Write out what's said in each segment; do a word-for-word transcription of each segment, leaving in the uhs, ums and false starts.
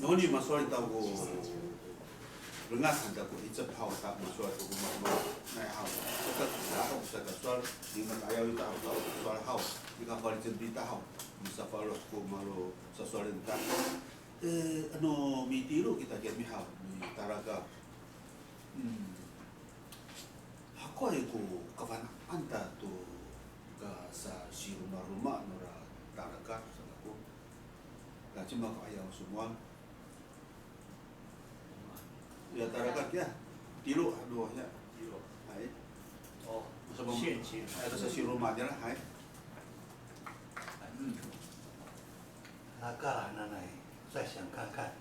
Noni masowal ita ko, lengat han ta ko icep haw ta masowal to ko mama, nai haw. Saka kita haw, saka sowal, ni matayal ita haw, sowal haw, ni kafalicen ita haw, ni safaloh ko malo sasowalen ta. E, ano mitilo kita kiyami haw, mitalakal. Hmm. Hakowaay ko kafana'an ta to kasasiromaroma nora talakal sa kako. Ka cima ko ayaw somowal. Ya, talakal kiya. Tilo, ano, ya. Tilo. Hay. O, sa, 陷阱. Hay, kasasiroma nira, hay. Hmm. Talakal hananay, 再想看看。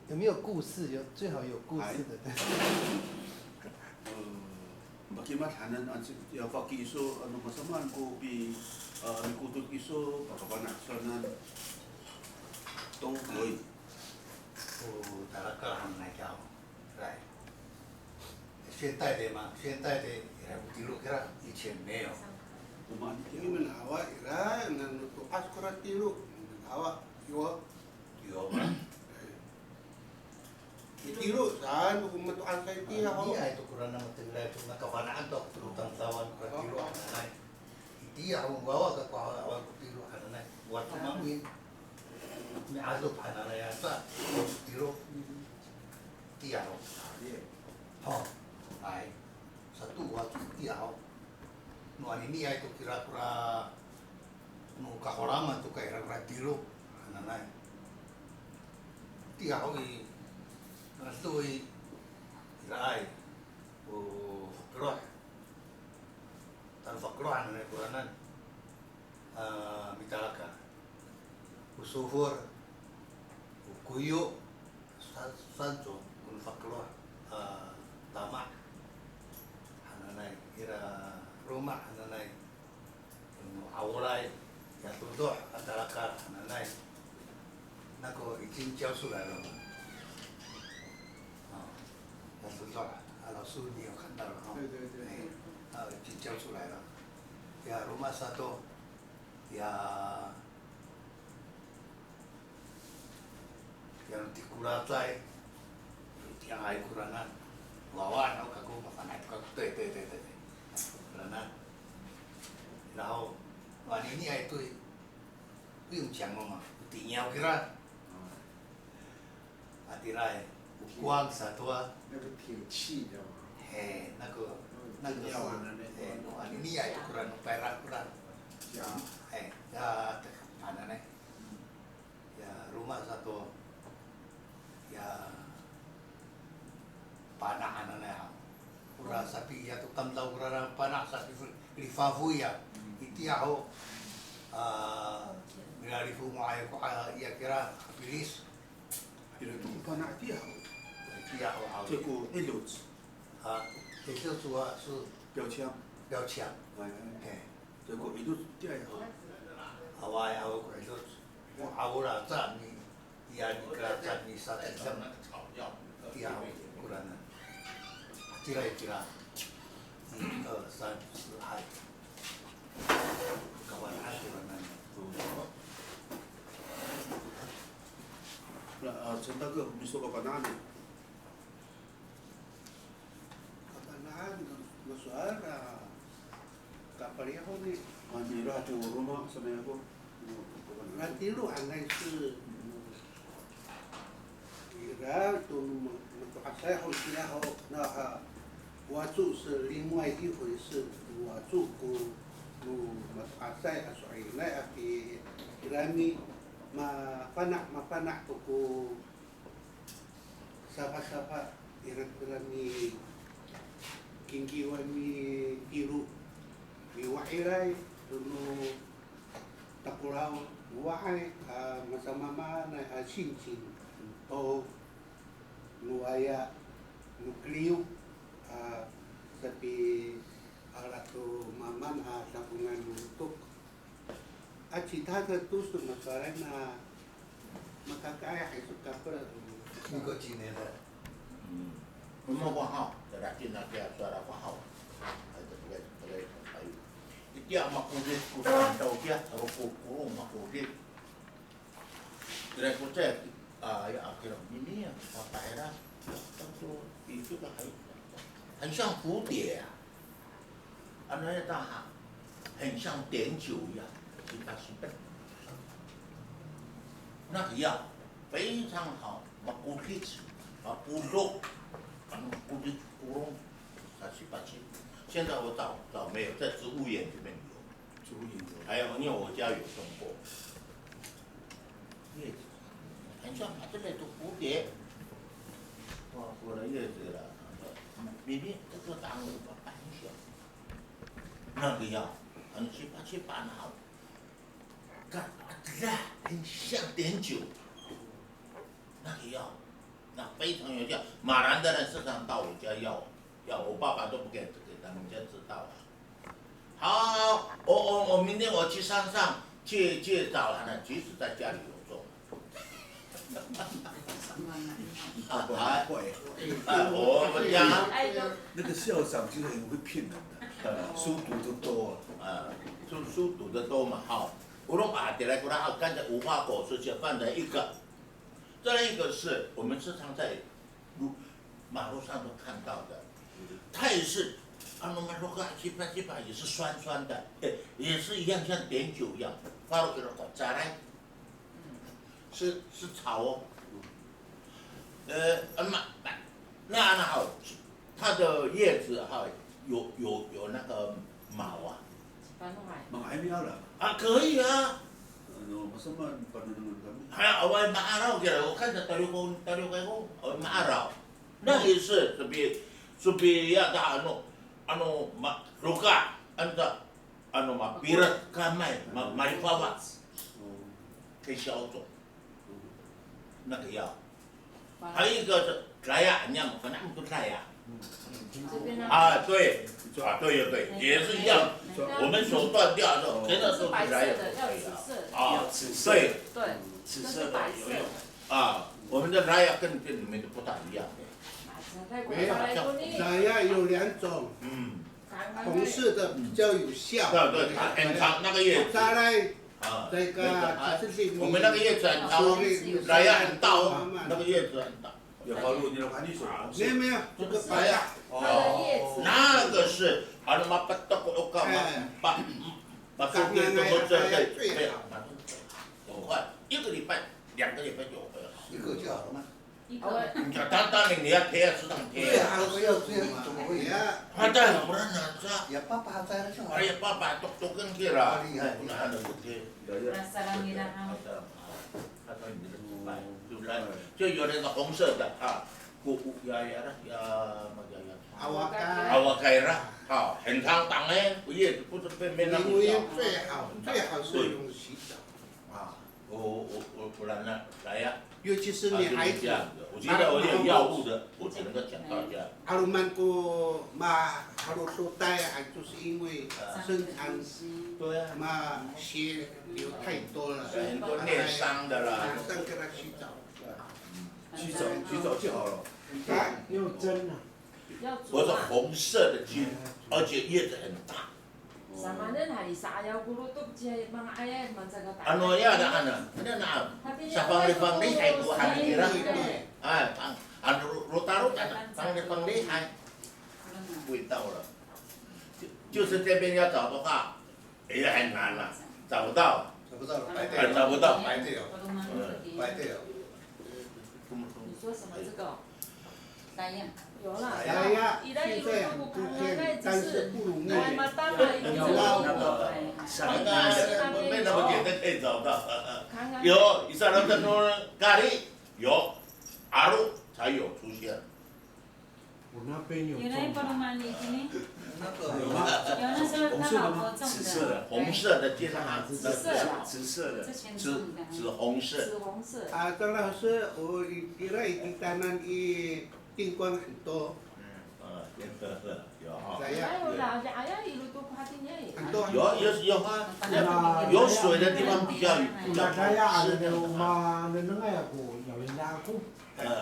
有没有故事？有，最好有故事的。Hay. E, makimad hanan, ano, ya faki iso, ano, masamaan ko pi, e, mikotok iso, pakafana' sanan. 都可以。 O talakal hananay kiya. 来。现代的嘛，现代的，也不记录了，以前没有。Mimalawa ira, nano to'as kora tilo, mimalawa, yo. Yo, ma. Itilo saan, ko mato'asay tiya ho. Itiya to kora namo tengilay to, nakafana'an to, to tamdawan kora tilo hananay. Itiya ho, wawa kako haw, awa ko tilo hananay. Wawa to mamin. Mi'adop hananay sa, awa ko tilo. Itiya ho. Ho. Hay. Sato, wawa to itiya ho. No aniniay to kira kora no kaholangan to kay ira kora tilo hananay. Tiya ho i, ano to i, iraay, o fakeloh. Tano fakeloh hananay koranan. A, mitalakal. O sofor, o koyo, sa, saan to, ko no fakeloh, a, tama' hananay, ira loma' hananay. 'Aolay, ya dodo' a talakal hananay. 那个已经教出来了嘛。啊，ya dodo'，啊，老师你有看到了哈？对，对，对。哎，啊，已经教出来了。Ya loma' sato, ya Yano tikolatay, tiya ay koranan. Wawa, no kako mafana' to kako, 对，对，对，对，对。Koranan. 然后，aniniay to i, 不用讲了嘛，一定要给他。Hatiraay, o kowang sato a. 那个铁器的嘛。He, 那个，那个是，一定要啊，那个。He, no aniniay to koranan, no payrang koranan. Ya. He, ya, te, ano ne. Ya loma' sato, ya pana' hananay haw. Ora sapi ya to tamdaw kora pana' sapi lifafoy ya. Itiya ho, a, milalifoy mo ay ko, a, iya kira, a, pilis. Ira to ko pana' itiya ho. Itiya ho, a. Itiya ko 'eloc. A, 'eloc wa, so. 标枪。标枪。哎，哎。He. Itiya ko 'eloc itiya ho. Awaay, awaay ko 'eloc. Ko 'aol a, ca mi, iya nikera ca mi saci cam. Itiya ho koranan. Hatira, itira. 一二三四 hay. Kafana'an koranan. Na, a, 陈大哥, miso kafana'an. Kafana'an, masowal, a, kapaliyaw ni. Ano ira to roma, sanay ako. Ratilo anay si. Ira to no ma-, mato'asay ho sila ho, na, a, waco 是另外一回事, waco ko no mato'asay a so'elinay a pi, ira mi, mafana', mafana' to ko safasafa, ira, ira mi kingkiwan mitilo, miwa'ilay to no takolaw, mowa'ay a masamaamaanay a 陷阱 to no aya, no keliw, a sapiala to mamaan a takongan no lotok. A citadad to so makalay na makakaay a iso kapel. Miko cinela. Mako haw, tadakin a kiya sowal ako haw. Ay, tagay, tagay, ay. Itiya makolit ko saan taw kiya, aro ko kolong makolit. Ira ko cecay, a, ya, kira mimi ya, papah ira, 当做一个很，很像蝴蝶啊。Ano ya taha, 很像碘酒一样，七八十分。那个药非常好，makokic，mapolok，啊，makokic，korong，啊，七八十。现在我找，找没有，在植物园里面有。植物园有。还有，因为我家有种过。叶子，很像，它这里都蝴蝶。哇，我的叶子了，明明这个当我很小。 那个药，很七八七八那好，看，啊，很像碘酒。那个药，那非常有效。马兰的人时常到我家要，要，我爸爸都不给，给他们家知道啊。好，我，我，我明天我去山上去，去找他呢，即使在家里有种。 啊，哎，哎，我，我讲啊，那个校长就是很会骗人的，书读得多啊。啊，书，书读得多嘛，哈。我说啊，得来过来啊，刚才无花果树就放在一个，再来一个是我们时常在路，马路上都看到的，它也是，啊，那么那个七八七八也是酸酸的，哎，也是一样像碘酒一样，放了一个果子来。 是，是草哦。呃，呃，那，那，那好，它的叶子哈，有，有，有那个毛啊。毛还没有了。啊，可以啊。还有，我们马上，我看着大陆公，大陆公，我们马上，那也是，这边，这边要打那，那，马，如果，按照 Ano mapirek kamay, ma, malifawac. 可以消肿。那个药。还有一个是 daya，你看，可能不 daya。啊，对，啊，对，对，也是一样。我们手断掉的时候，真的都是 daya 的，要紫色的。啊，对，紫色的有用。啊，我们的 daya 跟，跟你们的不大一样。没有，叫 daya 有两种。嗯。 红色的比较有效。对，对，它很长，那个叶子。再来，啊，这个，那个啊，就是我们那个叶子很长，来呀，很大哦，那个叶子很大。有花露，你的花露水。没有，没有，这个白的。哦，那个是，啊，那么把，把，把，把，这个，这个，这个，这个，很快，一个礼拜、两个礼拜就会好。一个就好了吗？ 你看，当，当然你要贴啊，适当贴啊。对啊，还要这样，怎么会？啊，但是不然呢，是啊。Ya papa 还在那就好。哎呀，爸爸都，都跟贴了。啊，厉害，厉害。那还能不贴？那 salang nila 哈。他说你的失败，对不对？就有那个红色的啊，我，我，呀，呀，呀，呀，呀。Awakay。Awakay 啦，好，很长档哎，叶子不是被，没那么小。最好，最好是用洗澡。啊。 我，我，我，不然呢？来呀。尤其是女孩子，啊，就是这样子。我觉得我有药物的，我只能够讲到这样。'Aloman ko mahalototay 啊，就是因为生产，对啊。嘛，血流太多了，很多内伤的啦。马上给他洗澡。洗澡，洗澡就好了。啊？用蒸啊。 不是红色的菌，而且叶子很大。Samanen hari sa'ayaw ko lotok, ci manga'ayay, mancakat. Ano ya, na, ano, ano na, sapanglifangli, ay, ko, ano, kira. Ay, pang, ano, rotaro, panglifangli, ay. 味道了。就，就是这边要找的话， 也很难了，找不到。找不到了，白带了。哎，找不到。白带了。嗯。白带了。你说什么这个？有啦，哎呀，现在很普遍，但是不容易。没那么简单可以找到。有，以上的更多咖喱，有，阿鲁才有出现。 我那边有种的。原来 paloma 你今天，有吗？有，那是他老婆种的。紫色的，红色的，就是它。紫色的。紫色的，这边种的。紫，紫红色。紫红色。啊，张老师，我，ira i titaanan i 电光很多。嗯，啊，有哈。Ayaw, ayaw, i lotok ko hatiniay. 很多。有，有，有啊。有水的地方比较，比较湿的。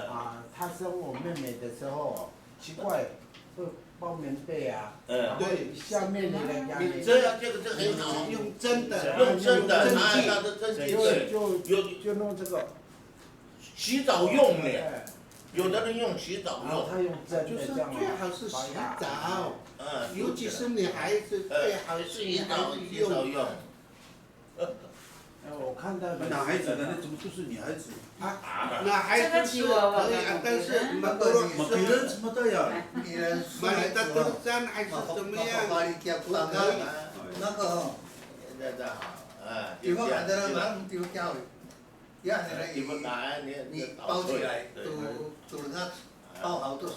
啊，他生我妹妹的时候，奇怪，呃，包棉被啊，嗯。然后下面的那个，对，这样这个，这个很好。用蒸的，用蒸的，用蒸汽，拿来当做蒸汽，对，就，对。就，有就弄这个。洗澡用的，哎。有的人用洗澡用。然后他用蒸的这样啊，就是最好是洗澡，白打。嗯，尤其是女孩子，哎，最好是洗澡，女孩子用。洗澡用。 哎，我看到的是男孩子的那种，就是女孩子。啊，男孩子是可以啊，这个吉娃娃的但是那个女生，马比人怎么的呀？女人是还是怎么样？那个哦，地方很多人忙，地方教育，呀，你，你包起来，都，都那包好都是，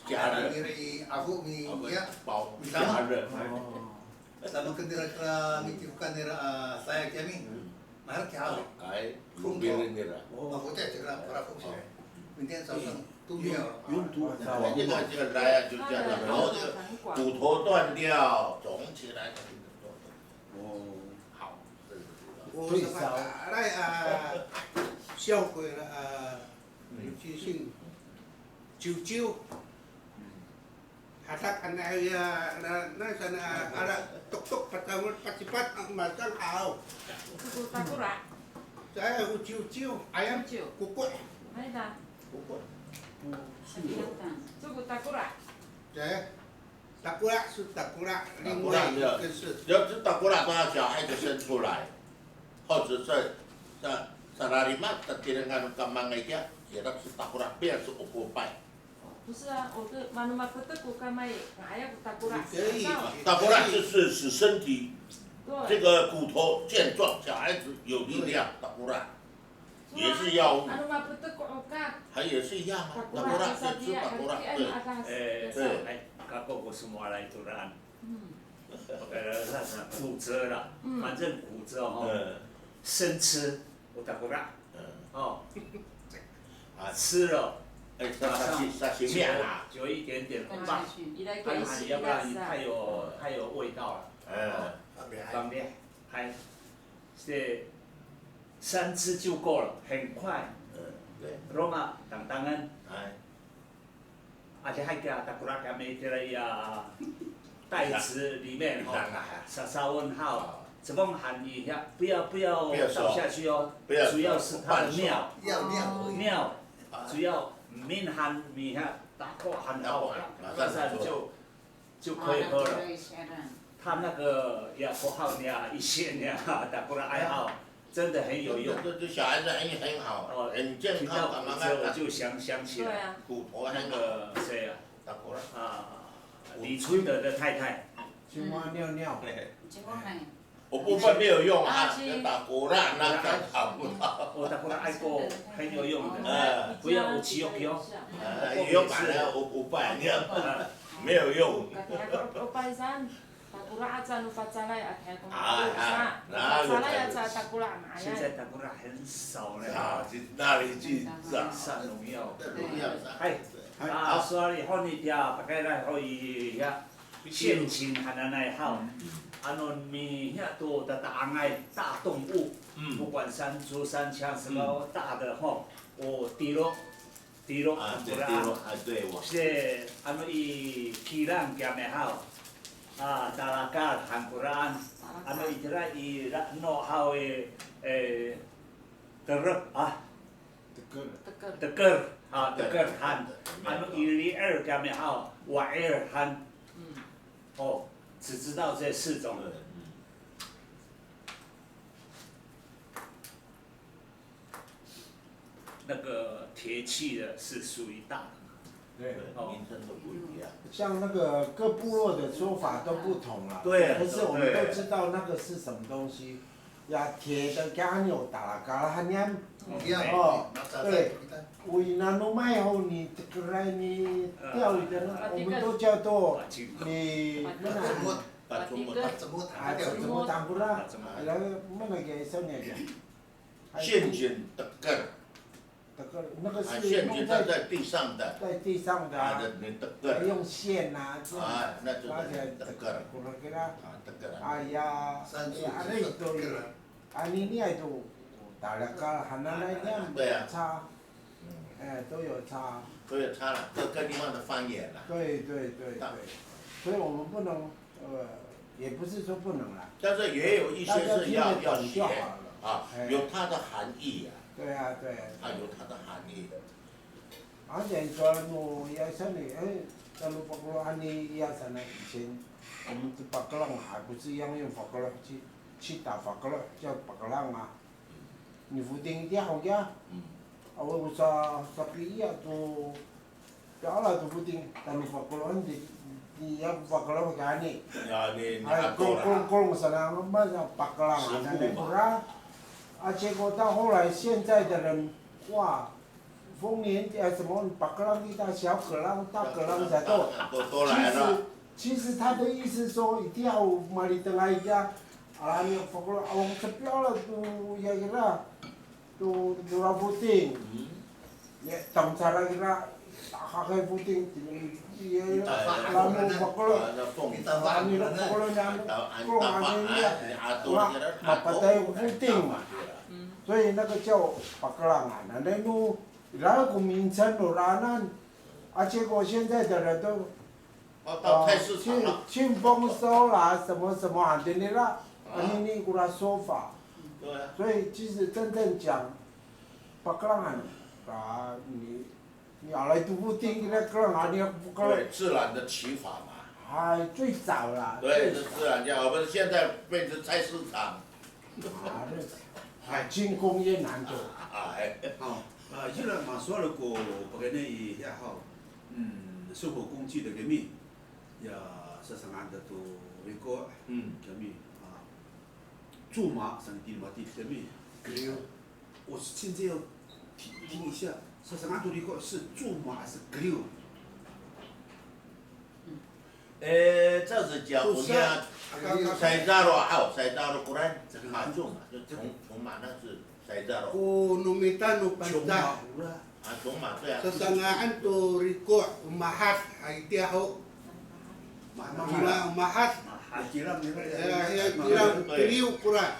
加热，你阿福你呀，包，你干嘛？加热。哦。 Sa makedira kira mitifokan nira a saya kiyami. Maherek kiya haw. Ay, fongko. Mafocay kira para fongko. Mintiya sawsang to miyaw. Yung to. Kita kira daya Jogja 的好的，骨头断掉，肿起来的。哦。好。我是来啊，效果了啊，急性。 Ciwciw. Hadak ana ya, na, na, sana, ala, toktok, patangol, pacipat, a, masang, aw. Suko takora. Saya, o ciwciw, ayam, ciwciw. Kuko'. Ay da. Kuko'. Suko takora. Saya, takora, su takora, 另外一个是。Takora, 要是 takora 都要小孩子生出来，或者是在, sa, sararima, tatirengan kamangay kiya, ya, 是 takora, 不要是 okopay. 不是啊，我的 mano mapetek ko kamay, nga'ayay ko takora'. Takora' 就是使身体这个骨头健壮，小孩子有力量，takora' 也是药物。Ano mapetek ko 'okak. 还也是一样啊，takora' 就吃 takora'，对。哎，对。哎，kako ko semua 来 turaan. 嗯。 呃，那是骨折了，嗯。反正骨折哦，嗯。生吃，有 takora'。嗯。哦。啊。吃了，哎，马上久，久一点点，放下去。放下去。啊，要不然你太有，太有味道了。嗯。哦。放掉，还，是三吃就够了，很快。嗯，对。Roma，当当然。哎。 Adihay kiya takora' kami itira i, a, 袋子里面哈，sasawen haw, cefang han i, 不要，不要倒下去哦，不要收，不要收，主要是它的尿，半收。要尿而已。尿，啊。主要 emin han i, 打破 han haw, 打破，马上就，就可以喝了。它那个 ya ko haw niya, 一些 niya, takora' ay haw. 真的很有用。这，这，这小孩子很，很好，哦，很健康，提到骨折，我就想，想起来，对啊。骨头很好。那个谁啊？Takora'。啊，李春德的太太。青蛙尿尿。对。青蛙，哎。我部分没有用啊，啊，是。Takora' 那个找不到。哦，takora' ay ko 很有用的。嗯。不要 o ciyok 哟。哎，有买了，我，我不爱，你要，嗯。没有用。Takora' aca no facalay a, a, facalay aca takora' 嘛，现在 takora' 很少了。啊，这哪里去找？上农药。农药。哎，啊，好。Sowal ho nitiya pakayraay ho i, ya, 陷阱 hananay haw. Ano mihiya to tata'angay 大动物，不管山猪、山羌什么大的吼，哦，tiro。 Tiro han kora. A, tiro, a, 对，我。Saka, ano i kilang kiyami haw. A, talakal han koraan. Ano itira i la'eno haw i, e, terep, a. Teker. Teker. Teker. A, teker han. Ano i li'er kiyami haw, wa'er han. O, 只知道这四种。对，嗯。 那个铁器的是属于大的嘛。对。哦。名称都不一样。像那个各部落的说法都不同啊。对，但是我们都知道那个是什么东西。对。Ya, 铁的 kiyami o talakal han niyam. 一样。哦，对。O inanomay ho ni tekeray ni 钓鱼的呢，我们都叫做 ni, mana? Pacomod. Pacomod. A, pacomod han kora. Pacomod. Ala, mana kiya isaw niya kiya? 陷阱 teker. Teker, 那个是用在，啊，陷阱它在地上的。在地上的啊。啊，那，那 teker。用线啊，这样拉起来，啊，那就 teker。Teker。Kora kira. 啊，teker。哎呀，山猪 aray to, teker。Anini ay to, talakal hananay niya, 对啊。Ca. 嗯。哎，都有差。所以差了，各各地方的方言了。对对对对，所以我们不能，呃，也不是说不能啦。但是也有一些是要要学啊，有它的含义啊。对啊对啊。它有它的含义。 而且说我也像你，哎，咱们 Pakeloh 啊，你也像那以前我们的 Pakeloh 还不是一样用 Pakeloh 去去打 Pakeloh 叫 Pakeloh 啊。 Ni foting itiya ho kiya. Awa ko sa sapiya to, piala to foting, tano Pakelohen di, di ya Pakeloh kani. Hay, kolong, kolong, kolong sana ma sa Pakeloh, nanay kora. A, 结果到后来现在的人，哇， 丰年祭啊什么，Pakeloh kita 小Keloh、大Keloh sato. 其实其实他的意思说一定要 malitengay ka, ala ni Pakeloh, awa ko sapiya to ya kira, to, to ra foting. Ya, tangcara kira, takakay foting, ya, ala ni Pakeloh, ala ni Pakeloh niya, kolong ani niya, wa, mapatay ko foting. Soy naka ciyaw Pakeloh a, nanay no, ira ko 名称 no ranan, a, 结果现在的人都，哦，到菜市场了。庆丰收啦，什么什么啊，等等啦，啊，你你给他说法。对啊。所以其实真正讲，Pakeloh 啊，你你要来都不定，你那个哪里不可能？对，自然的取法嘛。哎，最早啦，对，最早是自然叫，我们现在变成菜市场。 啊，这，哎，进攻越难做。哎，好，啊，ira masowal ko pakayni i hiya haw, 嗯，生活工具的革命，ya sasanga'an to riko', 嗯， kami, a, coma saan i matini kami. 我现在要听听一下，sasanga'an to riko' 是 coma 还是 keliw？ 哎，这样子讲，我们要 saydaro 好，saydaro 果然，啊，coma，就 coma，coma 那是 saydaro。 Ko no mita no Pangcah, coma，对啊。 sasanga'an to riko' o mahat, a, itiya ho. Ma, mahat. Ya, ya, kilang keliw kora.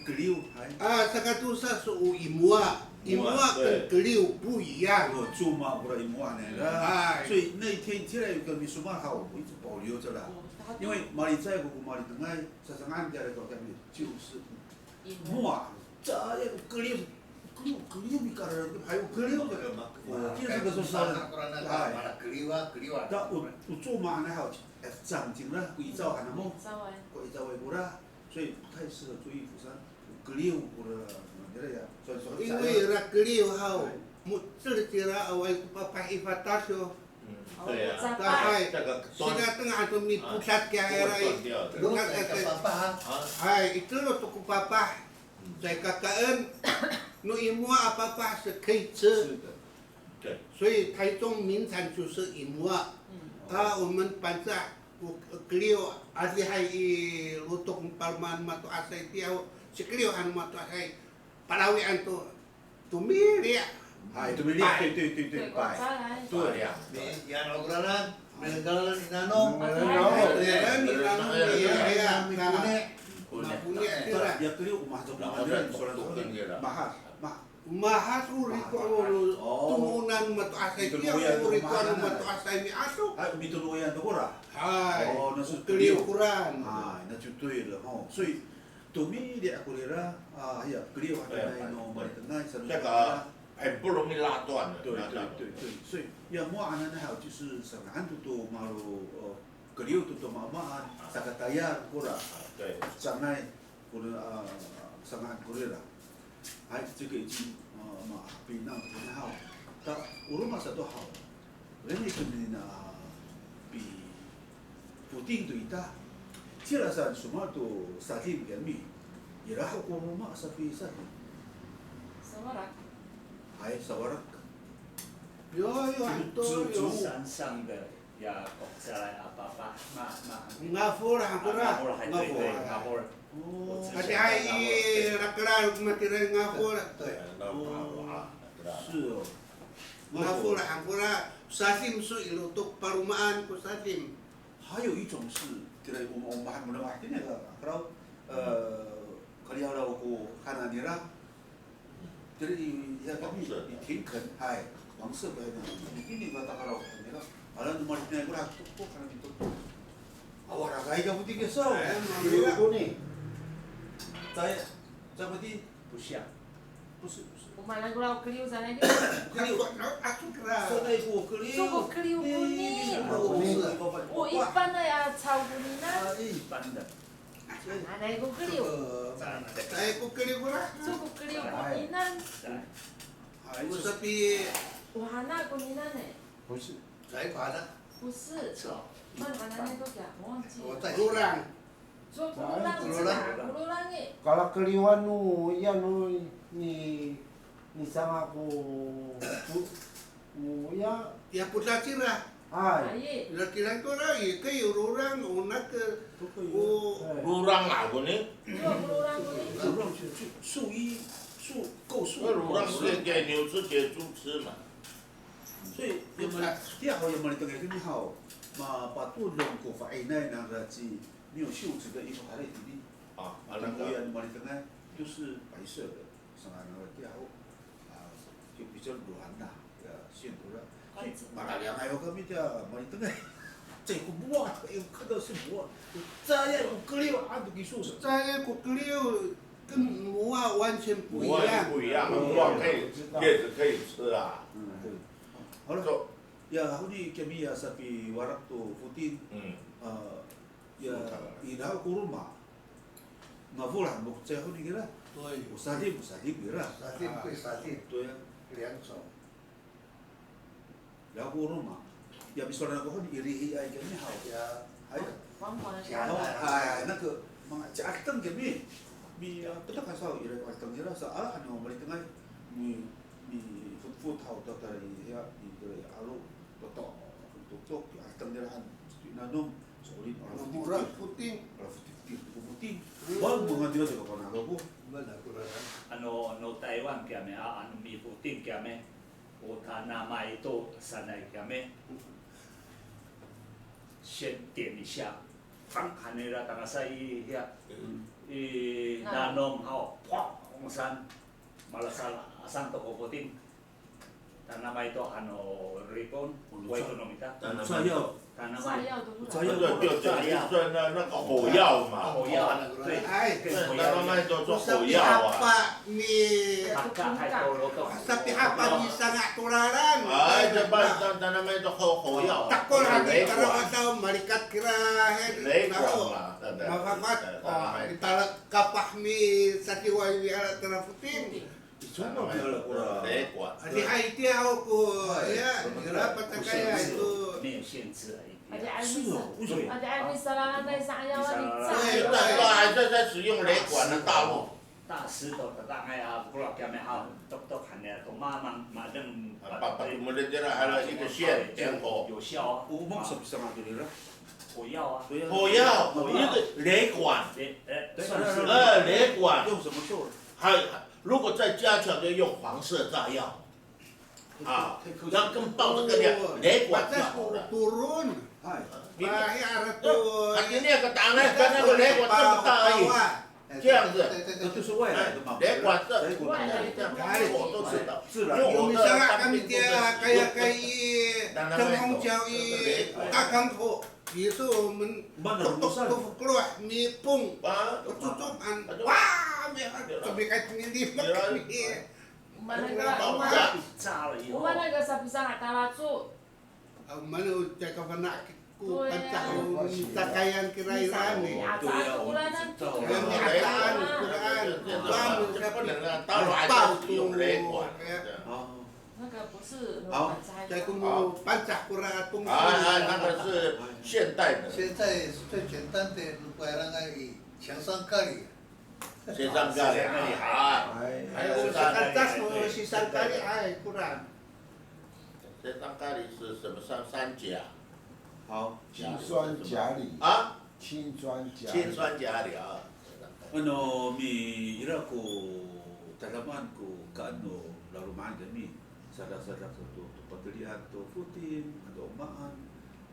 Keliw, hay. A, saka tosa so o imowa. Imowa 跟 keliw 不一样。 O, coma kora imowa nira. 所以那一天 tira ko misomowal haw, 我一直保留着啦。因为 malicay ko, ko malitengay, sasanga'an tira ko kami, 就是 imowa, caay ko keliw, keliw, keliw, mikara, hay, o keliw. O, keliw sa ko sosowal. Hay. Ta o, o coma hananay haw, efcang cingra, ko icaw hanamo. Ko icaway kora, 所以不太适合做衣服衫。Keliw kora, manira ya. 所以说， 因为 ira keliw haw, mo^cel cira awaay ko papah i fatal yo. 对呀，这个 这个 sira tenga' to mipocat kiya ira i. 断掉的。 Pocat ira. Hay, i telo to ko papah. Caay kakaen, no imowa a papah 是可以吃。 对。 所以台中名产就是 imowa. 啊，我们 Pangcah, o keliw, adihay i lotok palomaan mato'asay tiya, o sikeliw han mato'asay, palawian to, tomili'. 哎，对不对？对对对对，拜。对呀。 Yan o kalanan, Milengkalan i nanom. Milengkalan i nanom, iya, iya, maponi'. Maponi' kira. Ya keliw, o mahecad, o mahecad, sola, sola. Mahas, ma. Mahas o riko' o tomonan mato'asay, iya o riko' mato'asay mi'aso. Hay, o mitonoyan to kora. Hay, o keliw koran. Hay, 那就对了吼。所以，tomili' korira, a, ya, keliw hananay no malitengay, sa. 这个很不容易拉断的。对对对对，所以 ya, imowa hananay haw, 就是 sanga'an to to malo, o, keliw to to maamaan, sakatayal kora. 对。 Sanga'an kora, a, sanga'an korira. Hay, 这个已经, a, ma, pinang to haw. Ta, o roma sato haw. Reni to nina, a, pi Foting to ita. Cila saan somowal to sadim kami. Ira ho ko roma sapisadim. Sawarak. Hay, sawarak. Yo, yo, hanto, yo. 山上的呀，koksalay a papah, ma, ma. Ngafol han kora. Ngafol, hay, 对，对，ngafol. O, adihay i, rakelal ko matiraay ngafol. 对。 是哦。 Ngafol han kora, sadim so i lotok palomaan ko sadim. 还有一种是，tira o, o mahaen no mako tini, kora, e, kaliyawlaw ko hanan nira. Tira i, ya kami, i 田埂, hay. 黄色的那个，一定要打开了，那个，好了，那么那个啦，都都看到都。啊，我那个一个不定的时候，哎，那个，在在不定，不像，不是不是。我们那个老 keliw 在那个。Keliw, 说那个 keliw, 说个 keliw 不定。哎，不是，不是，不是。我一般的呀，炒 koninan。啊，一般的。 Nanay ko keliw. Nanay ko keliw ko ra. Soko keliw ko ninan. Ay, o sapi. O hana ko ninan e. 不是。Ay, ko hana. 不是。慢慢来，都讲，我忘记了。我在 lorang. Soko lorang, lorang. Lorang e. Kalakeliwan no, yan no, ni, ni sanga ko, ko, o ya. Ya, podacira. Hay. Ay. Laki lang to ra, i, kay lorang, o naka, o. Lorang ako ni? Lorang, lorang ako ni. Lorang 是，是，树荫，树，构树。那 lorang 是给牛吃，给猪吃嘛。所以，有没有，第二号有没有那个很好，嘛，把杜龙果发一那那个是没有袖子的衣服还在里面。啊，啊，那个。有没有那个，就是白色的。 Sanga no tiya ho, a, 就比较软啦，ya, 线头啦。所以 malaliang ayo kami tiya, malitengay. Caay ko mowa, 有看到是 mowa. Caay ko keliw, a, to kiso. Caay ko keliw 跟 mowa 完全不一样。Mowa 不一样，mowa 可以，叶子可以吃啊。嗯，对。好了。Ya, honi kami ya sapiwarak to foting. 嗯。呃， Ya, ira ko roma. Mafolahan ko cecay honi kira. 对。O sadim, o sadim ira. Sadim ko sadim. 对啊。两种。Ira ko roma. Ya, misowalan ako honi, irihiay kami haw. Ya. Hay. Hay, naka, manga ci'adeng kami. Mi, a, petakasaw ira ko 'adeng ira sa, a, ano, malitengay. Mi, mifotfot haw to tayra i, ya, i, tayra i 'alo. Toto, toto, 'adeng ira han. Nanom. So'elin, ala foting. Ala foting, foting. Bang, bang, tira, tira, ko nano ko. Ano, no Taywan kiyami, a, ano mifoting kiyami, o tanamay to sanay kiyami. 先点一下，pang, han nira tangasa i, ya, i nanom haw, pang, san, malasal, asang to ko foting. Tanamay to ano ripon, o ito no mita. Tanamay to. Tanamay. 炸药的，那，那个火药嘛。火药，对，哎，跟火药一样。Tanamay to 做火药啊。Sapihapa ni, sapihapa ni sanga' to lalan. Ay, tanamay to 火药啊。Takol han i taraw a taw, malikat kira, he, 雷管嘛，对不对？Mafafat, o, i tala kapah ni satiway wi ala tara foting. Itiya ho ko, ya, ira patakayay to. 没有限制而已。是哦，为什么？Ati ay misalalanay sa'ayawan i 对，大，大，还在，在使用雷管的大陆。大石头的大概啊，不过 kami 哈，咚咚喊的，咚妈妈妈正。啊，把，把我们的这个还有一个线点火。有效啊。我们是不是嘛，对了？火药啊。火药，火药，一个雷管。雷，呃，算是。呃，雷管。用什么做？还，如果再加强，就用黄色炸药。 啊，要更爆这个量，雷管就好了。Turun. Ay. Ini, ah, ini kata'angay, 跟那个雷管这么大而已，这样子。那就是外来的嘛。雷管这，这样子我都知道。因为我的 kami tiya kayakay i, 灯笼脚 i, 大港口，也是我们 tok tok tok tok tok mipong, tutupan, wa, mi, tumikay, nilimak kami. 我们那个，我们那个，我们那个 sapisanga' talaco. A, mano, caay kafana' ko Pangcah, o mitakayan kira ira ni. Iya, miataan ko raan. Ba, 那个不是，好，caay ko no Pangcah kora tongsi. 啊，啊，那个是现代的。现在最简单的，如果让他以 Sisangkali. Sisangkali, ay. Ay, sisangkali, ay, kurang. Sisangkali 是什么？三，三甲。好，氰酸钾离。啊？氰酸钾离。氰酸钾离啊。Ano, mi, ira ko tadamaan ko kaan no laloma'an kami. Sadasadak to, to patelian to foting, ato maan,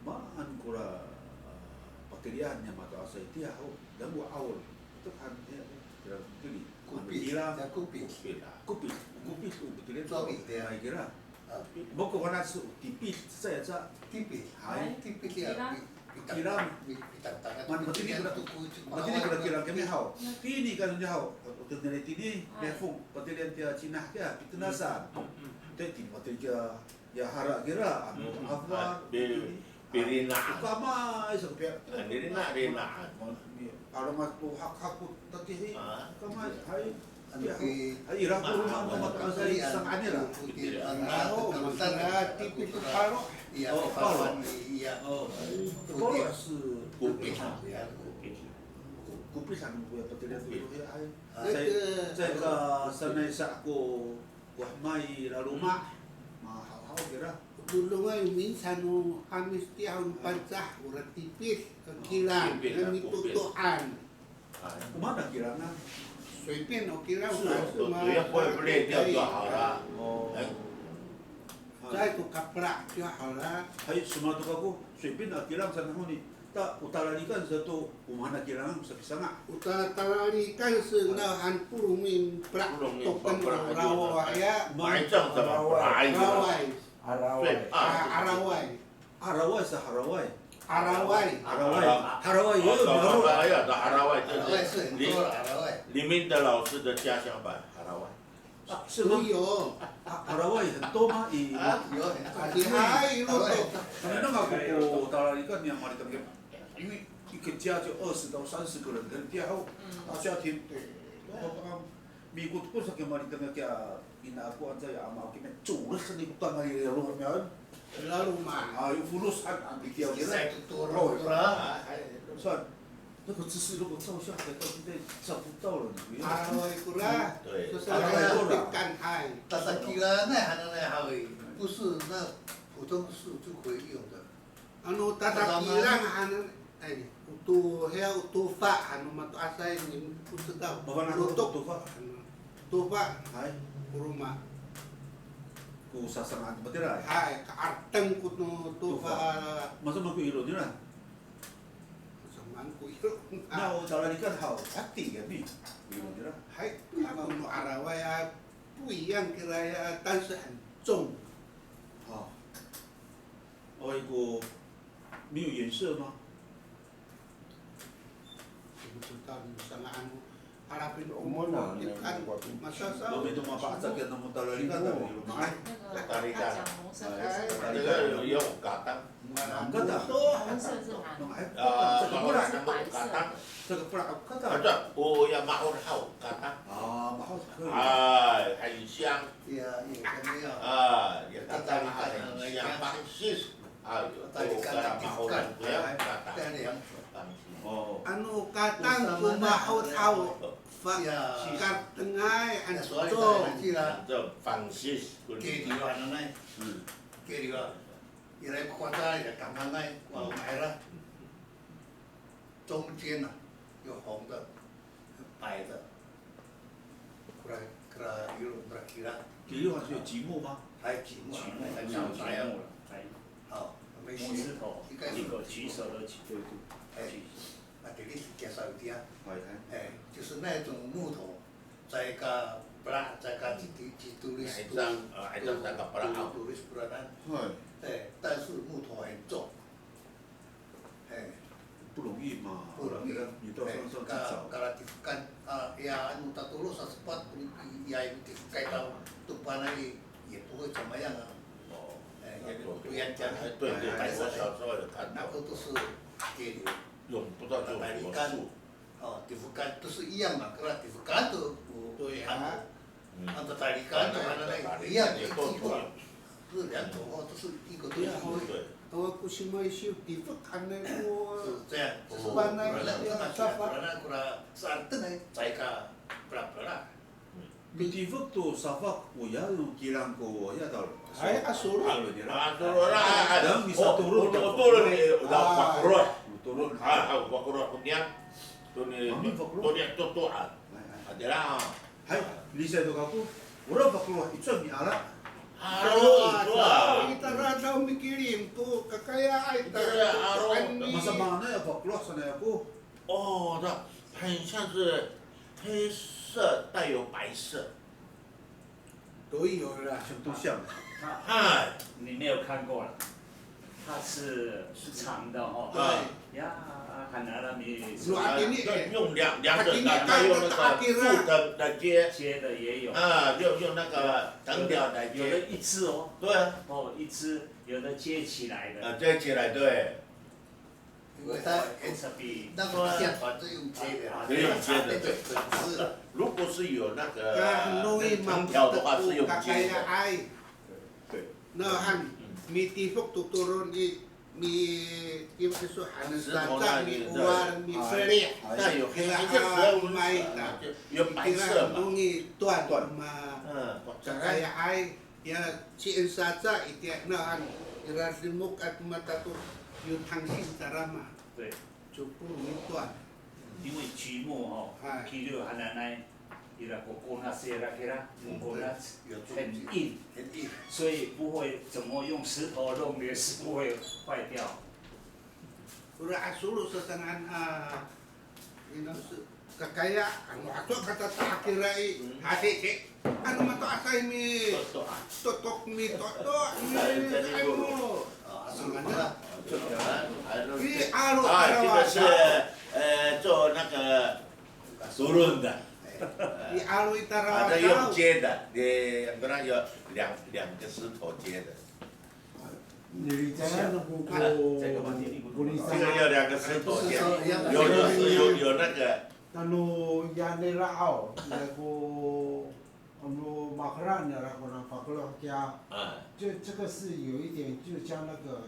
maan kora, a, patelian niya mato'asay tiya ho, damo 'awol, to han, e, e, tira pateli. Kopit, ira, kopit. Kopit, kopit, o patelian to, kopit, ya. Ay kira. Mako fana' so tipid, cecay aca. Tipid. Hay. Tipid ya. Kilang. Kilang. Matini kira, matini kira kilang kami haw. Tini kami haw. O tini, tini, lefong, patelian tiya cinah kiya, pitenasan. Te tini, matini kiya, ya hara kira, ano, afar, pi-, pirina'an. O kamay, sa ko piya. A, nirina', rina'an. Ano mas to hakhak ko tatihi. Kamay, hay. Ano, pi-, hay, ira ko roma no mato'asay sanga'an nira. Ano, masira, tipid to paro. Iya, o, paro. Iya. O, paro sa kopi. Kopi sa ko ya patelian to, hay. Caay, caay ka sanay sa ko, ko hemay i laloma'. Mahawhaw kira. Todongay, minsan no 'Amis tiya haw no Pangcah, ora tipid, kilang, tipid, a, mitoto'an. O maan a kilangan? 随便 o kilang, 是，对，不会，不会，这样就好了。哎。Caay to kapela' 就好了。Hay, samato kako, 随便 a kilang sa nahoni. Ta, o talalikan sato, o maan a kilangan, o sapisanga'. O ta-, talalikan sa na han polong mipela' to kan o rawa ya. Raway. Raway. Araway. A, araway. Araway sa haraway. Araway. Araway. Haraway, 有，有。Haraway, 对，对。里面的老师的家乡吧，haraway。是吗？有。Haraway 很多吗？有，很多。Kami no mako ko talalikan niya malitengil. 因为一个家就二十到三十个人，可能 tiya ho，啊，家庭，对，然后 Mikot ko sa kiya malitengil kiya ina ako anca ya ama ako kiya, coles sa ni ko tangay i laloma' miyan. Laloma'. Ay, folos han, an, itiya kira. Sa to toro kora. Saan, 那个姿势如果照下来，到现在找不到了，你不要。Araway kora. 对。Araway kora. Tasakilanay hananay haw i, 不是那普通树就可以用的。 Ano tatakilang han, ay, o to, hiya o tofa, ano mato'asay, 不知道。Mafana' ko tofa. Ano, tofa. Hay. Ko roma. Ko sasanga'an matira. Hay, ka'areteng ko no tofa. Masa mako iro nira? Masa mako iro. Na o talalikan haw, hati kami. Iro nira. Hay, ako no araway a, 不一样 kira ya, 但是很重。 O, iko, 没有颜色吗？ Mami to mapa'aca kiya namo talalikan, talalikan. 那个辣椒红色的是吗？ Talalikan. 红色是哪？ Saka pela' o katang. O, ya ma'od haw katang. A, ma'od. Ay, 很香。 Ya, ya, kami ya. A, ya katang, a, 很香，pangsis. A, o kara ma'odan ko ya katang. Pangsis. O. Ano katang ko ma'od haw, fa-, karetengay, ano to. Pangsis. Kiriw hananay. Kiriw. Ira ko karetengay, karetengay, wa, ma'ira. 中间啊，有红的、白的，kora, kora iro, kora kira. Kira 还是有 cimo 吗？还有 cimo，还有 cimo 了。好，我们学，木字头，应该是一个举手的举。对，对。哎，那这里是介绍一下，哎，哎，就是那种木头，在一个 pela'，在一个几几度的 Aca, a, aca saka pela' to, to, to, to, to, 哎，但是木头很重。 哎，不容易嘛，不容易。你到山上去找。哎，ka-, kalatifekan, a, ya, ano, tatolo sa sepat, ya, tifekay to, to panay, 也不会怎么样啊。哦，哎，也不会怎么样。哎，对，对，对，我小时候有看到。那个都是给留。用不到这种什么树。Tatalikan, o, tifekan 都是一样嘛，kalatifekan to, o, 对啊。 Ano tatalikan to hananay, iya, 也都一样，是两种哦，都是一个东西。Awa ko simaysiw tifek hananay ko. 是这样，就是 panay, kora, kora, kora saan to, caay ka pela'-pela'. Mitifek to safak, oya, no kilang ko, oya, 到了。Ay, asoro. Asoro, asoro. Dang misatoro. O, o, tolo ni, o, fakeloh. Tolo. A, a, fakeloh ko niyam. To ni, to ni, to to, a. Hatira. Hay, lisay to kako, ora fakeloh icowa miala. Aro, icowa. Ita radaw mikilim to, kakayaay ta, aro. Masamaanay a fakeloh sanay ako. O, 它很像是黑色带有白色。都有了。都像。它，你没有看过了，它是长的哈。对。呀，很难让你。如果给你用用两两种的，他用那个树藤来接，接的也有。啊，用用那个藤条来接。有的一支哦。对啊。哦，一支，有的接起来的。啊，接起来，对。因为它这比那个线团是用接的，是用接的，对，整支的。如果是有那啊，很容易个藤条的话是用接的。哎，对。那和米地方都都容易，米地方说还能石头那里三站米五啊米这里，那有黑，还是石头买的，有白色嘛。容易断嘛。嗯，这个哎，也去恩沙扎一点，那和 ira limok at matato 有弹性在那嘛，对，就不容易断。因为榉木哦哎，譬如 hananay，ira ko konas ira kira，konas 很硬，很硬。所以不会怎么用石头弄也是不会坏掉。 Ora asolo sasangan a ino se kakaya ano ato kata takira i hadi si ano mato'asay mi totok mi toto mi ano i 'alo 啊，这个是 tarawa 呃做那个 turun 的， i 'alo i 啊， tarawa 那用接的，你跟他有两两个石头接的。 Ni, 这样的 ko, 这个要两个石头接，有有有有那个。 Ano ya nira aw, ya ko, ano makera nira ko na fakeloh kiya. 啊，这这个是有一点，就像那个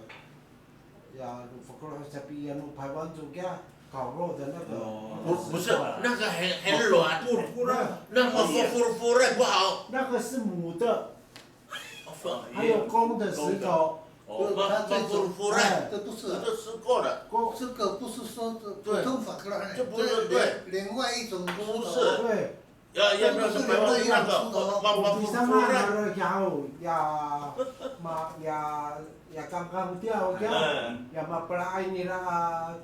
呀，fakeloh sapi ya no 排湾族 kiya 烤肉的那个。不不是，那个很很软，那个 furfur 不好。那个是母的，还有公的石头。哦，那那 furfur 哎，这不是啊，这吃过了。公这个不是说普通 fakeloh，这不是对另另外一种猪头。不是对。 要要那个白白那个，把把 Di sama furfur 那个 yaw ya ma ya ya kangkang tiyaw ya ya mapelaay nira a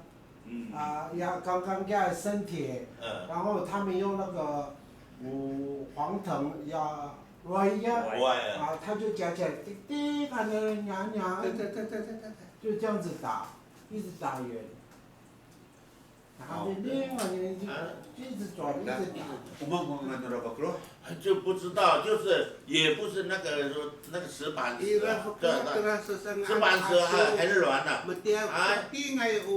嗯， a ya kangkang tiyaw 生铁，嗯然后他们用那个哦黄藤 ya loay ya ，why 啊？ 啊，他就夹起来，滴滴，他那个娘娘，对对对对对对对。就这样子打，一直打圆。 然后另外呢，就一直转，一直打。 O maan ko ngangan nora fakeloh? 就不知道，就是也不是那个说那个石磐石 Ira 啊，对 fakeloh 对， tara sasangan 石磐石很很软的。 Matiya, 哎， tingay o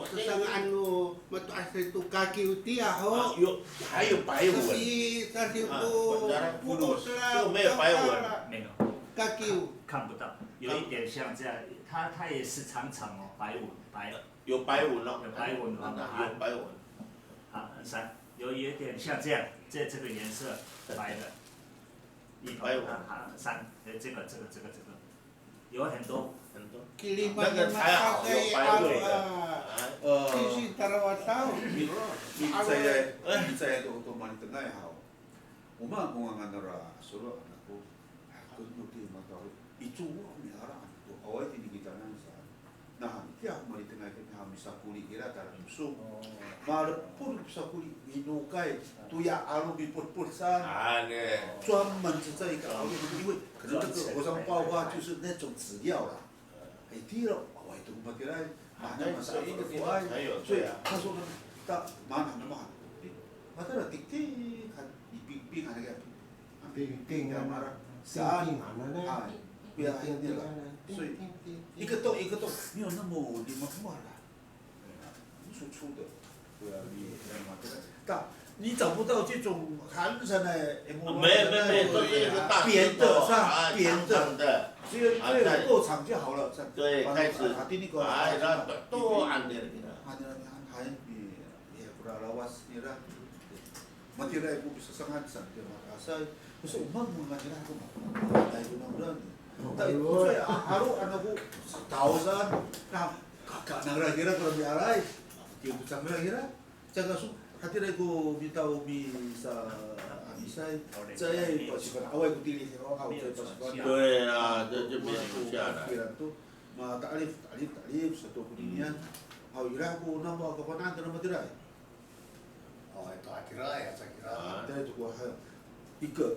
sasangan no mato'asay to kakiw tiya ho. 有还有白纹。 Sapi, sapi 啊 ko, 然后 ko 就没有白纹。 没有， kakiw. 看不到，有一点像这样，它它也是长长哦，白纹白。 有白纹了，有白纹了那有白纹。 啊，三，有有一点像这样，这这个颜色白的，一白纹啊，啊三，哎，这个这个这个这个，有很多很多。 Kiliman 那个才好，有白纹的。 a, sisi tarawa taw. Micayay, micayay to to malitengay haw. O maan ko ngangan nora solo, anako. Ako no ti matawi. Icowa ko miala to, awaay tini kitanan sa. Nah, itiya ko malitengay kami haw, misakoli kira tala miso. Malepol ko pisakoli, minokay, toya 'alo mipotpot sa. 啊，对。 专门是这一个 'alo, 因为可能这个火山爆发就是那种籽料啦。 Itira, awaay to ko matiraay, mana masa'icel ko ay. 所以他说呢，到 mana naman, matira tiktikan, ipingping han kiya. 冰冰啊，那那 哎，不要那个，所以一个洞一个洞，没有那么你们忘了，粗粗的，不要你那么这个大，你找不到这种寒山的，没有没有没有，都是一个大石头扁的是吧？啊，扁的，长长的。只有只有够长就好了，这样。对，开始。啊，第一个，哎，那都安的了。 Ano nira, hay, mi, mi, kora lawas nira. Matiraay ko pisasangan saan to mato'asay. Kosa o maan ko ngangan nira ko matay ko nangra ni. Ta, iko sa, a, 'alo, ano ko, taosan, na, kaka nangra kira, kora mialaay. Tiya ko cangra kira. Caka so, hatiraay ko mitaw mi sa, a, misay. Cayay pasifana'an, awaay ko tilid, o, awaay pasifana'an. 对啊，这就没留下来。 Ma, ta'alif, ta'alif, ta'alif sato koninian. Haw, ira ko namo a kafana'an to namatiraay. O, ito akira, ya sakira. 对，这个还有一个，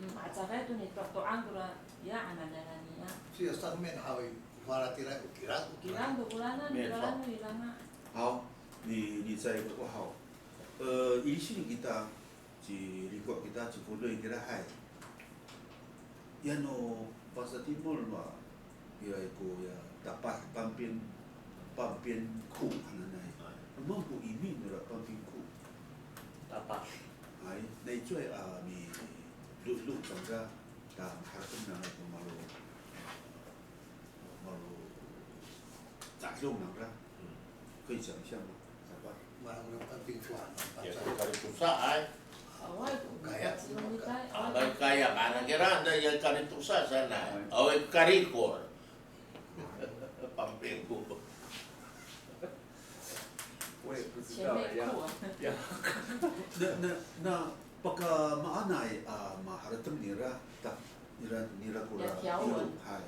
嗯，啊，caay to nito'to'an kora, ya, hananay niya. Siya sa men haw i, fala tira, ukira, ukira. Ukira to koranan, 没错。Koranan no ira nga. 好，你，你再过好。呃，ilisin kita, ci riko' kita, ci kodoy kira hay. Yano pasatimol ma, ira ko ya tapah, 半边, 半边裤 hananay. Hay. Maan ko imi nora 半边裤? Tapah. Hay, na icowaay a mido'edo cangra, ta maharateng nangra ko malo, malo ca'edong nangra. 可以想象吗？ Maraw na 半边裤 ano, ya, paca. Kalitosaay. Awaay ko kaya. Awaay kaya, mana kira, anda ya kalitosa sanay. Awaay karikor. 半边裤. 我也不知道呀。前面裤啊。Ya. Na, na, na, pakamaanay a maharateng nira, ta, nira, nira kora, ya, 条纹. Ilo, hay.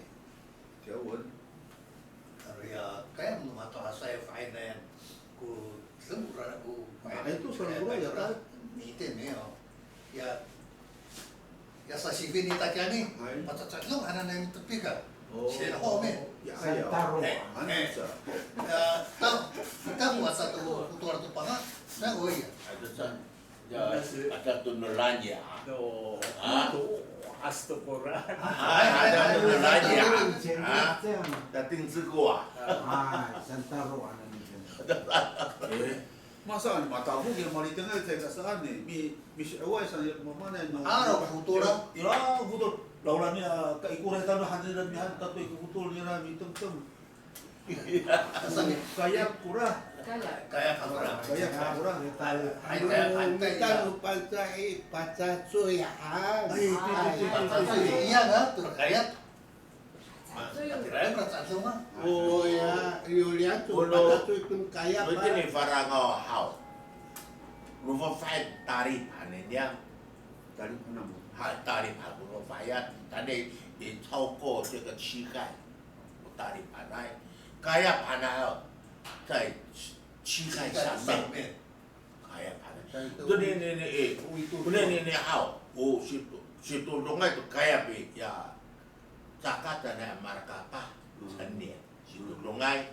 条纹. Ano ya, kaya no mato'asay fa'inayan ko semora ko fa'inayan. Ay, to, semora ya, ta? Ite, 没有. Ya, ya sasifin ita kiyani, hay, pacacadong hananay mitepi ka. O. Sira ho, me. Ya, ya. Santaro. Eh, ano sa? Ya, ta, ta ko asa to, ko to, to panga. Na, o, ya. Ay, to sa. Ya, asa to no ranya. No, a? To, asa to kora. Ay, asa to no ranya. A? Dating ceko a. Ay, santaro, ano, e, masaan matafok ya malitengay caay ka saan i, mi, misi'oway saan ya mamaanay no. Ano, fotol a? Ira, fotol. Lawlan niya, kaikoray tano han nira mihan, kato i fotol nira mitengteng. Kayak kora. Kayak. Kayak kora. Kayak kora. Ay, kayak, kayak, kayak. Tano pancay, pacacoy han. Ay, ito, ito, ito, ito. Pacacoy, iya, ha? To kayak. Matiraay, pacacoy, ha? O ya, yo liyaco, pacacoy to kayak. Ito ni Farangaw haw. Lo fafa'ed tarip han niyam. Tarip han namo? Ha, tarip han ko lo fafa'ed. Tadi i 超过这个膝盖。tali panay, kayap hanay haw, 在膝盖上面。 Kayap hanay. Konini, ini, eh, konini, ini haw, o, sito, sitodongay to kayap i, ya, cakat hanay a malakapah, 成年, sitodongay.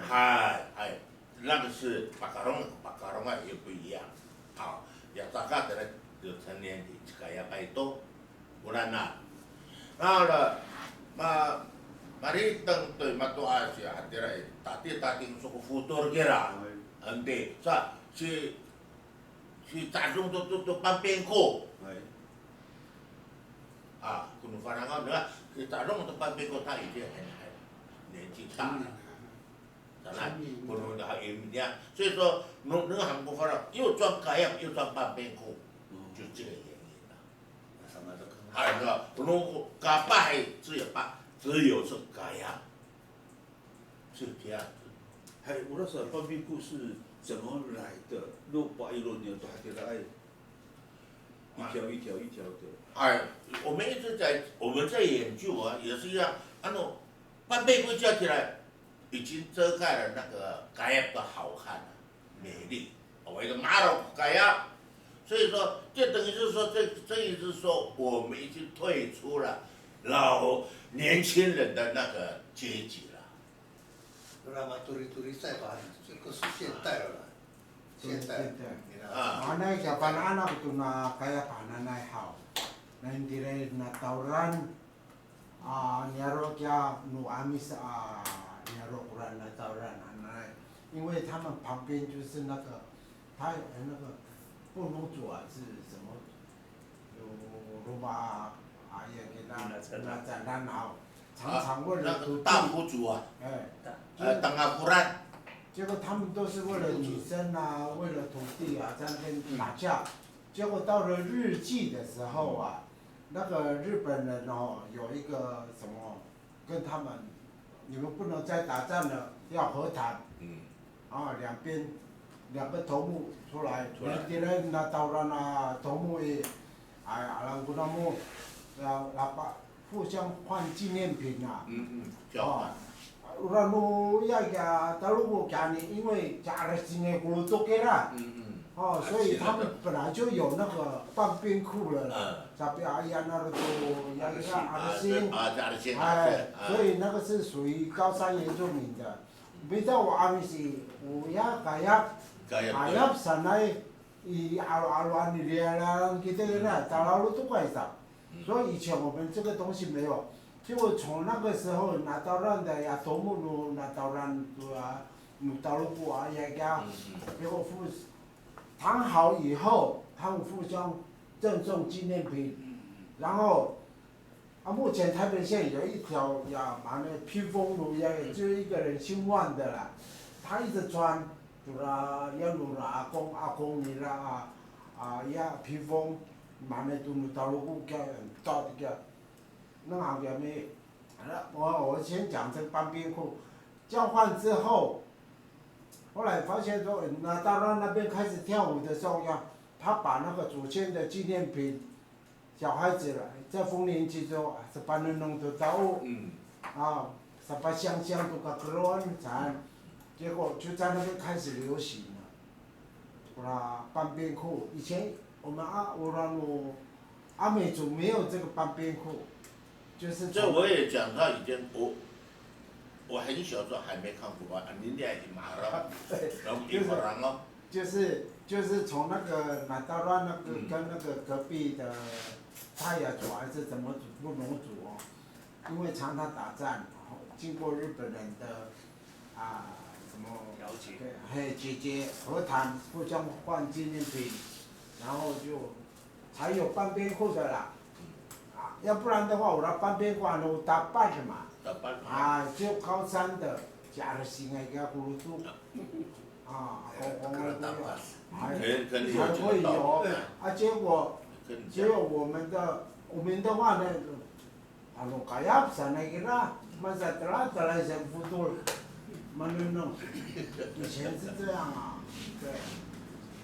Hay, hay. 那个是 pakarong, pakarong 也不一样。好，ya cakat hanay to 成年 i, kayapay to. Orana. Na, ma, maliteng to i mato'asay hatira i, tati, tati so ko fotol kira. Hay. Andi, sa, si, si Cadong to, to, to Panpingko. Hay. A, kono Falangaw, na, si Cadong to Panpingko, 他已经很，很年纪大了。 当然，不能的话，也一样。所以说，那，那个韩国饭店又装 kayap 又装 panpingko，就这个原因了。还有呢，那个 kapah 只有 pa，只有是 kayap，是这样子。 Hay, ora sa panpingko 是怎么来的？Lo pa'ilo niya to hatira ay, 一条一条一条的。 哎，我们一直在，我们在研究啊，也是一样，啊，那 panpingko 加起来已经遮盖了那个 kayap 的好看了，美丽。我一个 maro kayap，所以说，这等于是说，这，这意思是说，我们已经退出了老年轻人的那个阶级了。 Ora matolitolisay, 这个是现代了啦，现代。 现代。 Manay kiya pana'anak to na kayap hananay haw. Na itira i na tawlan, a, niyaro' kiya no 'Amis a niyaro' kora na tawlan hananay. 因为他们旁边就是那个，他有那个布农族啊，是什么？有 roma 啊，也给他，那，那，那好，常常为了土地，啊，那个大湖族啊，哎，呃，就是，Tangaforan。 结果他们都是为了女生啊，为了土地啊，在那边打架。结果到了日据的时候啊，那个日本人哦，有一个什么，跟他们，你们不能再打仗了，要和谈。嗯。啊，两边，两个头目出来，出来。 Tira na tawlan a 头目 i, ay, alang ko namo, 啊，互相换纪念品啊。 嗯，嗯，交换。 Ora no ya kiya Taloko kiya ni, 因为 caresingay ko lotok kira. 嗯，嗯。 哦，所以他们本来就有那个半边裤了啦。 嗯。 Tapi aya na lotok ya kira caresing. 啊，caresing，哎，啊，对，啊。 所以那个是属于高山原住民的。 Mita o 'Amis i, o ya kayap, kayap, kayap sanay i 'alo'aloan i, liyalan kita kira, talalo to kay sa. 所以以前我们这个东西没有，结果从那个时候 na tawlan da ya tomo no na tawlan to a, no Taloko a ya kiya, 结果互，谈好以后，他们互相赠送纪念品，然后 啊，目前台北县有一条呀，马那披风奴呀，只有一个人姓万的啦，他一直穿，就啦，要奴啦，阿公阿公你啦啊，啊呀披风，马那都奴到了不给，到底给，那好给没？我我先讲这个半边裤，交换之后，后来发现说，那到了那边开始跳舞的时候呀，他把那个祖先的纪念品 小孩子了，在丰年祭之后啊，sapanengneng to tao，嗯。啊，sapasyangsyang to kakeroan，saan，结果就在那边开始流行了。Ora 半边裤，以前我们啊，ora no 阿美族没有这个半边裤，就是从，这我也讲到以前，我，我很小时候还没看过啊，你那也马上，对，然后一会儿哦。 就是，就是从那个 na tawlan 那个，嗯。跟那个隔壁的泰雅族还是什么族，布农族哦，因为常常打仗，然后经过日本人的，啊，什么，调解。对，嘿，解决和谈，互相换纪念品，然后就才有半边裤的啦。啊，要不然的话，ora 半边裤 no tapad 嘛。Tapad。啊，只有高山的，假的形啊，给它咕噜嘟。 啊，哎，可能当然。哎，可能，可能有这个道理。才会有。啊，结果，跟你讲。只有我们的，我们的话呢，ano kayap sanay kira, masatala, tala sa fotol, manengneng。以前是这样啊，对。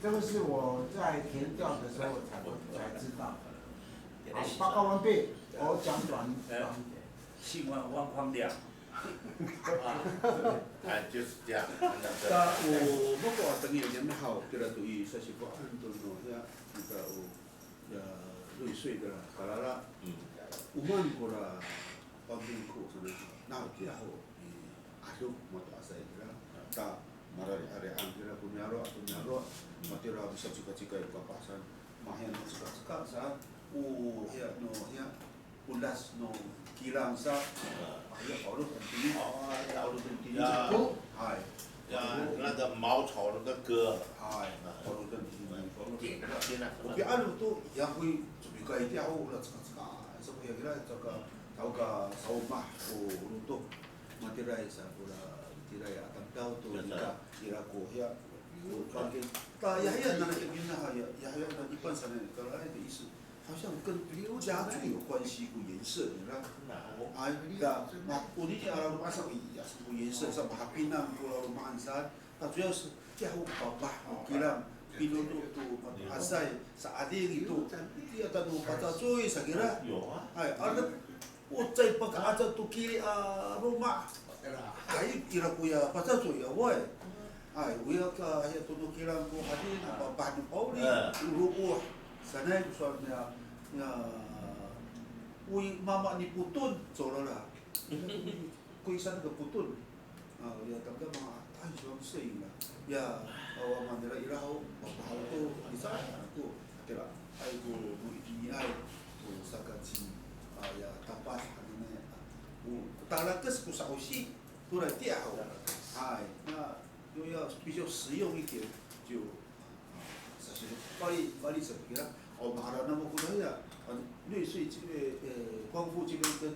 这个是我在填调的时候才，才知道的。好，报告完毕，我讲短，短一点。姓汪，汪匡亮。哎，就是这样。 Ta o mako a tengil niyam haw, kira to i sasifaan to no hiya, kita o ya 瑞穗的啦，Kalala. O maan kora pamingko sana, na tiya ho i 'adop mato'asay kira, ta marari'ari'ang kira ko niyaro' ato niyaro', matira misacikacikay ko kapah saan, mahaen no cikacika saan, o hiya no hiya, o las no kilang sa, a, hiya, pa'orot han tini. A, pa'orot han tini. Ya. Hay. Ya, 那个茅草那个歌。Hay, pa'orot han tini. O pi'alo to, ya koy, copikay tiya ho, ora cekaceka, sa ko ya kira, caka, tao ka, saomah ko lotok. Matiraay sa, ora, tiraay a tamdaw to, nika, ira ko hiya. O, ta, ya, ya, na, na, ya, ya, na, ipan sa na, kala, ay, 的意思。 好像跟家具有关系，跟颜色，你看。哎，那，那，我那天啊，loma'an sa, iya, 什么颜色，sa mahapinang ko loma'an sa, 那主要是家伙爸爸，我给他，比如说，都，啊，晒，晒，啊，这里都，这样的，都把它做一下给他。有啊。哎，啊，那，我再把它按照都给，啊，loma'。 Ay, ira koya pacacoy awaay. Ay, oya ka, hiya to no kilang ko hadin, a, papah no pawli, o looh. Sanay ko sowal niya, niya, oy, mama ni Poton, cora la. Ko isa na ka Poton. A, oya tamdaw manga, ay, sowal sa ira. Ya, awa manira ira ho, papah to, isa, ako, kira, ay ko, no itiniay, ko sakaci, a, ya, tapad, hananay, a, o, talakes ko sa'osi. 过来吊好。哎，那又要比较实用一点，就，啊，这些法律，法律怎么给他？哦，马上那么过来呀，啊，瑞穗这边，呃，光复这边跟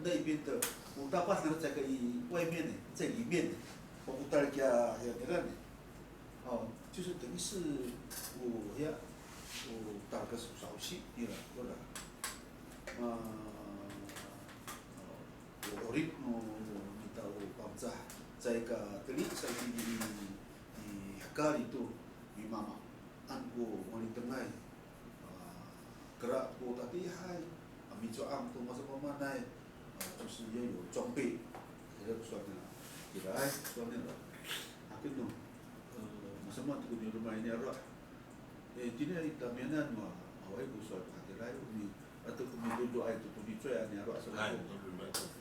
那边的，我大半那个在个外面呢，在里面呢，我不带给他，要给他呢。哦，就是等于是我呀，我打个手势，你了，过来。啊，哦。 O 'orip no mita o Pangcah, caay ka teli sa itini i, i hekal to, i mamaan ko malitengay. A, kera ko tatiihay, a, mico'ang to masamaamaanay, a, 就是要有装备。Kira ko sowal nira, kira ay, sowal nira. Aken no, e, masamaan to ko niroma i niyaro'. E, tiniay i tamiyanan no, awaay ko sowal hatiraay, o mi, ato ko midodoay to, to mico'ay a niyaro' sa. Hay, to mico'ay.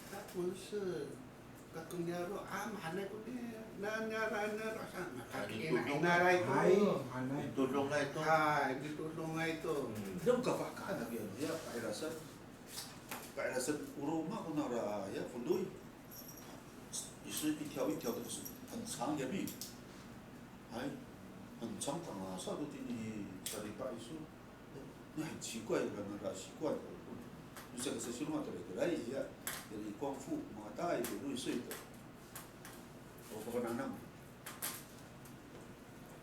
他们是 kato niyaro' a, mahaenay ko ni, na, niyaro', niyaro' sa, makakinainaray to. Hay, mahaenay. Mitodongay to. Hay, mitodongay to. Hm. Dong kafahkaan a kiya, ya, pahilasan. Pahilasan o roma ko nara, ya, fondoy. 也是一条一条的，很长的命。哎，很长，长啊，差不多等于三里八一束。那很奇怪，有人拿它习惯。你这个是新华的，来一下，有光复，马大一点入睡的。我不能那么。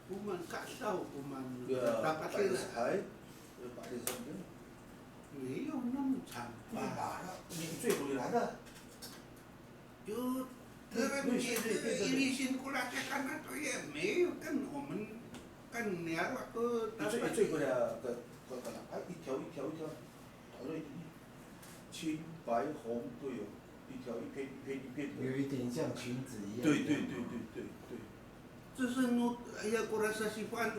Komaen kasaw, komaen. Ya, dapat pahilasan, hay. Ya, pahilasan nira. 没有那么长吧。 Para, 你最不厉害的。 有的人也是一粒心过来才看得到，也没有跟我们跟人家都打扮。 你最，你最不了，个，个，个，啊，一条一条一条，打了一条，青白红都有，一条一片一片一片的。有一点像裙子一样。对，对，对，对，对，对。 这是 no, ya, kora sasifan,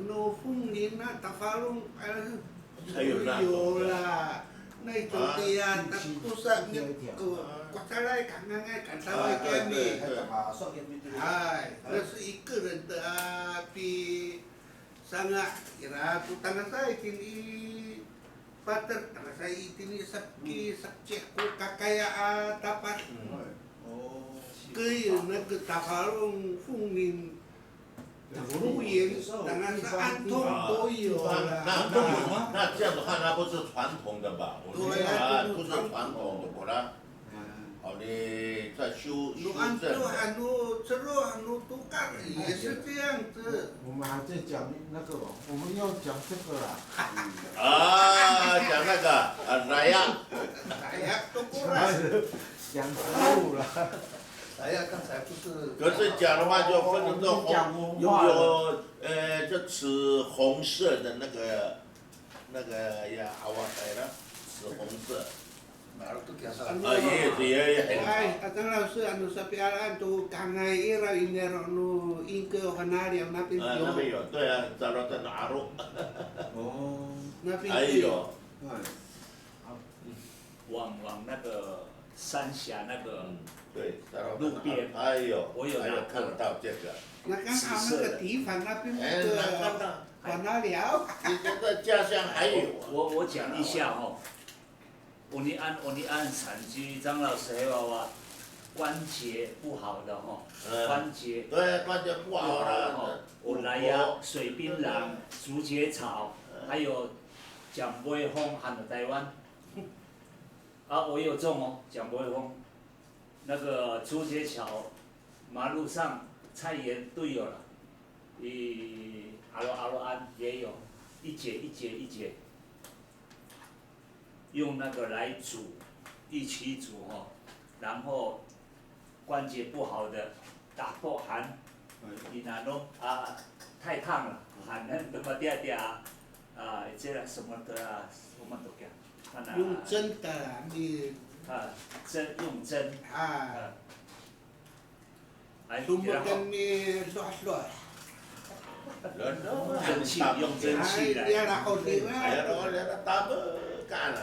no 凤林啊，Tafalong, e, 才有那种的。 有啦，那种的呀，啊，他不是那个，啊，国家来看看看，看他会给你。啊，对，对，对。哎，那是一个人的啊，比上啊，ira to tangasa itini i pater, tangasa itini i sapki, sapci ko kakaya a tapad. 嗯。哦。 可以那个Tafalong、凤林、桃园，当然是安通都有啦。那，那，那，那这样的话，那不是传统的吧？我觉得，对啊，啊，不是传统的，不是传统。 好，你再修，修正。 Ano, ano, cero, ano, tokar, 也是这样子。 我们还在讲那个哦，我们要讲这个啦。 啊，讲那个，啊，raya。 Raya, tokar. 讲食物啦。 Raya 刚才不是，可是讲的话就分得到红，有，有，呃，这紫红色的那个那个呀，awa kay na, 紫红色。 Ma'araw to kiya sa. Ano, Ah, iya, iya, iya. Ay, Atang 老师, ano sapialaan to kangay ira i niyaro' no ingke o hanaliyaw, napin Ah, yo. 那边有，对啊，找到在哪儿？ O. Napin 哎呦， Ay. 往往那个三峡那个嗯，对，找到路边哎呦，我有拿过哎呦，看到这个， Nakanga'ay 那个地方 napin 哎，的 那看到， hanaliyaw. 你这个家乡还有啊？我我讲一下哦，Onian Onian 产区张老师还有啊，关节不好的哈，嗯关节对，关节不好了。哦，我来呀，水槟榔、竹节草，还有 jamboyhong 和台湾。啊，我有种哦，jamboyhong，那个竹节草，马路上菜园都有了，i 'alo'aloan 也有，一节一节一节，用那个来煮，一起煮哦，然后关节不好的，打破寒，你那弄啊，太烫了，寒那么嗲嗲啊，啊，这个什么的啊，我们都讲，看啊，用蒸的啦，你啊，蒸用蒸，啊，啊，哎，什么然后跟你说说，蒸汽用蒸汽 Ay, 来。 ya la ko di 哎呀， ba. 我来了，他们看来。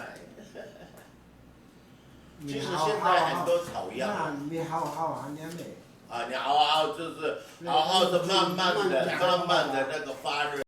其实现在很多草药啊，你好好啊，你没。啊，你熬熬就是熬熬是慢慢的、慢慢的那个发热。